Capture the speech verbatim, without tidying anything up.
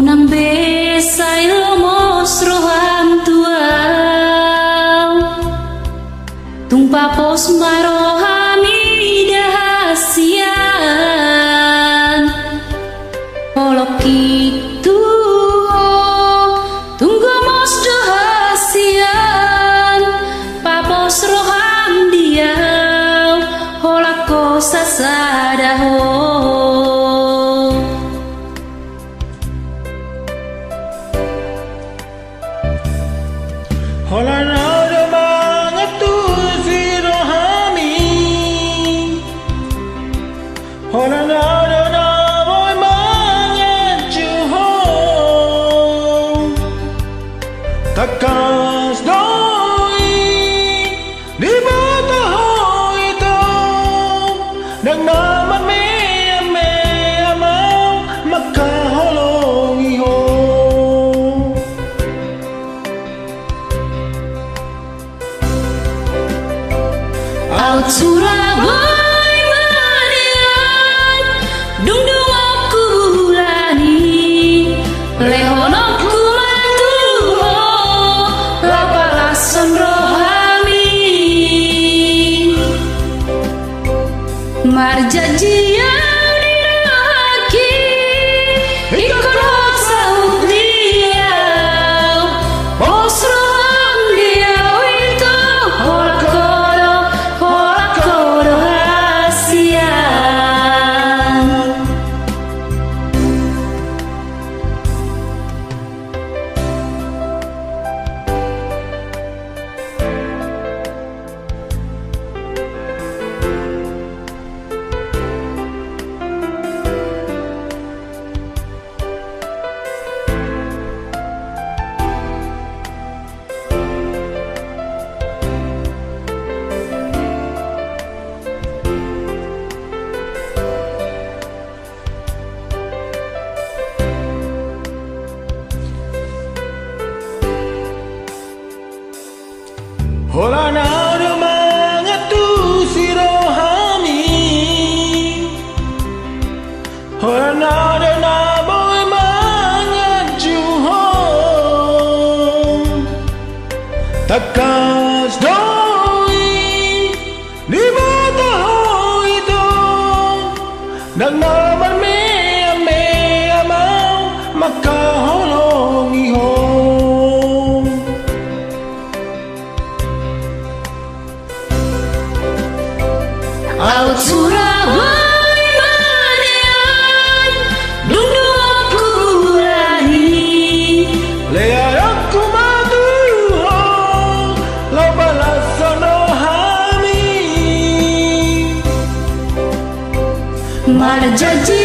Nang be sai lomos roham tu au, tung papos ma roham ida hasian. Holongki tu ho, tung gomos do hasian. Papos roham di au, holan ho sasada ho. Holan au do mangantusi rohami, holan au do na boi manganju ho. Tangkas do i diboto ho ito, ndang na marmeam-meam au mangkaholongi ho. Au tura boi manean, dung dungok hubulani, lehononku ma tu ho laho palashon rohami. Marjanji au di rohangki, ingkon ho saut di au. Pos roham di au ito, holan ho do, holan ho do hasian. Holan au do mangantusi rohami, holan au do na boi manganju ho. Tangkas do i diboto ho ito, ndang na marmeam-meam au mangkaholongi ho. Au tura boi manean, dung dungok hubulani, lehononku ma tu ho laho palashon rohami. Marjanji